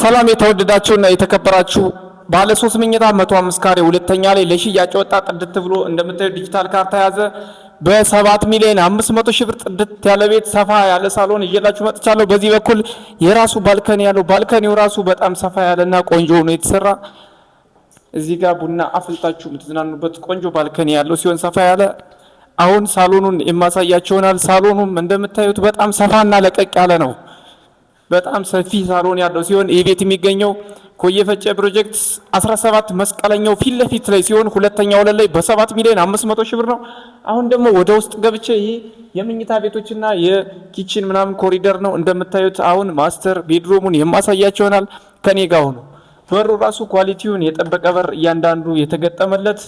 ሰላም የተወደዳችሁና የተከበራችሁ፣ ባለ 3 መኝታ 105 ካሬ ሁለተኛ ላይ ለሽያጭ ወጣ። ጥድት ብሎ እንደምታዩት ዲጂታል ካርታ ያዘ፣ በ7 ሚሊዮን 500 ሺህ ብር ጥድት ያለ ቤት፣ ሰፋ ያለ ሳሎን ይዤላችሁ መጥቻለሁ። በዚህ በኩል የራሱ balcony ያለው፣ balcony ው ራሱ በጣም ሰፋ ያለና ቆንጆ ሆኖ የተሰራ፣ እዚህ ጋር ቡና አፍልታችሁ የምትዝናኑበት ቆንጆ balcony ያለው ሲሆን ሰፋ ያለ። አሁን ሳሎኑን የማሳያችሁ ይሆናል። ሳሎኑም እንደምታዩት በጣም ሰፋና ለቀቅ ያለ ነው። በጣም ሰፊ ሳሎን ያለው ሲሆን ይህ ቤት የሚገኘው ኮዬ ፈጬ ፕሮጀክት 17 መስቀለኛው ፊት ለፊት ላይ ሲሆን ሁለተኛ ወለል ላይ በ7 ሚሊዮን 500 ሺህ ብር ነው። አሁን ደግሞ ወደ ውስጥ ገብቼ ይህ የመኝታ ቤቶችና የ kitchen ምናምን ኮሪደር ነው። እንደምታዩት አሁን master bedroom ኡን የማሳያችሁ ይሆናል። ከኔ ጋር ሆኖ በሩ ራሱ quality ውን የጠበቀ በር እያንዳንዱ የተገጠመለት።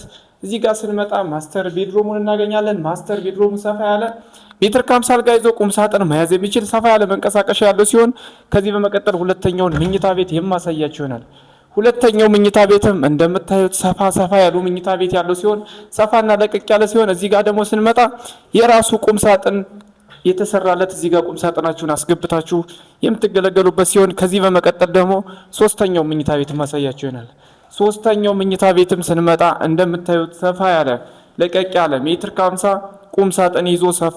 እዚህ ጋር ስንመጣ master bedroom ኡን እናገኛለን። Master bedroom ኡ ሰፋ ያለ ሜትር ከ50 አልጋ ይዞ ቁም ሳጥን መያዝ የሚችል ሰፋ ያለ መንቀሳቀሻ ያለው ሲሆን ከዚህ በመቀጠል ሁለተኛውን መኝታ ቤት የማሳያችሁ ይሆናል። ሁለተኛው መኝታ ቤትም እንደምታዩት ሰፋ ሰፋ ያሉ መኝታ ቤት ያለው ሲሆን ሰፋና ለቀቅ ያለ ሲሆን እዚህ ጋር ደግሞ ስንመጣ የራሱ ቁም ሳጥን የተሰራለት፣ እዚህ ጋር ቁም ሳጥናችሁን አስገብታችሁ የምትገለገሉበት ሲሆን ከዚህ በመቀጠል ደግሞ ሶስተኛው መኝታ ቤት ማሳያችሁ ይሆናል። ሶስተኛው መኝታ ቤትም ስንመጣ እንደምታዩት ሰፋ ያለ ለቀቅ ያለ ሜትር ከ50 ቁም ሳጥን ይዞ ሰፋ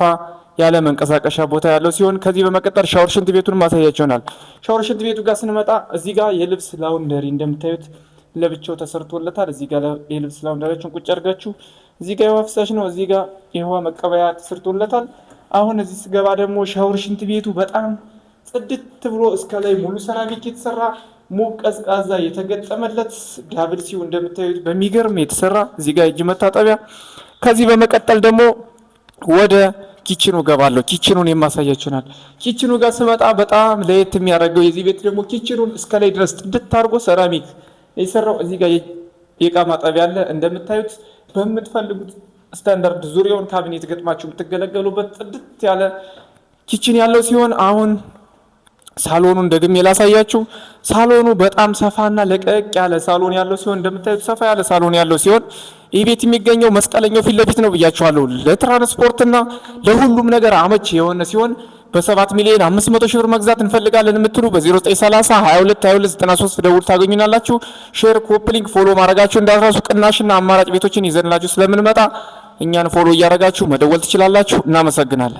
ያለ መንቀሳቀሻ ቦታ ያለው ሲሆን ከዚህ በመቀጠል ሻወር ሽንት ቤቱን ማሳያችሁ ይሆናል። ሻወር ሽንት ቤቱ ጋር ስንመጣ እዚህ ጋር የልብስ laundry እንደምታዩት ለብቻው ተሰርቶለታል። እዚህ ጋር የልብስ laundry ያችሁን ቁጭ አድርጋችሁ፣ እዚህ ጋር የውሃ ፍሳሽ ነው። እዚህ ጋር የውሃ መቀበያ ተሰርቶለታል። አሁን እዚህ ስገባ ደግሞ ሻወር ሽንት ቤቱ በጣም ጽድት ብሎ እስከ ላይ ሙሉ ሴራሚክ የተሰራ፣ ሙቅ ቀዝቃዛ የተገጠመለት፣ WC ው እንደምታዩት በሚገርም የተሰራ፣ እዚህ ጋር የእጅ መታጠቢያ። ከዚህ በመቀጠል ደግሞ ወደ kitchen ኑ ገባለሁ። Kitchen ኑን የማሳያችሁ ይሆናል። Kitchen ኑ ጋር ስመጣ በጣም ለየት የሚያደርገው የዚህ ቤት ደግሞ kitchen ኑን እስከ ላይ ድረስ ጽድት አድርጎ ሴራሚክ የሰራው፣ እዚህ ጋር የእቃ ማጠቢያ አለ። እንደምታዩት በምትፈልጉት ስታንዳርድ ዙሪያውን ካቢኔት ገጥማችሁ የምትገለገሉበት ጽድት ያለ kitchen ያለው ሲሆን አሁን ሳሎኑን ደግሜ ላሳያችሁ። ሳሎኑ በጣም ሰፋና ለቀቅ ያለ ሳሎን ያለው ሲሆን እንደምታዩት ሰፋ ያለ ሳሎን ያለው ሲሆን ይህ ቤት የሚገኘው መስቀለኛው ፊት ለፊት ነው ብያችኋለሁ። ለትራንስፖርትና ለሁሉም ነገር አመች የሆነ ሲሆን በ7 ሚሊዮን 500 ሺህ ብር መግዛት እንፈልጋለን የምትሉ በ0930 22 22 93 ደውል ታገኙናላችሁ። Share፣ copy link፣ follow ማድረጋችሁ እንዳትረሱ። ቅናሽና አማራጭ ቤቶችን ይዘንላችሁ ስለምንመጣ እኛን follow እያደረጋችሁ መደወል ትችላላችሁ። እናመሰግናለን።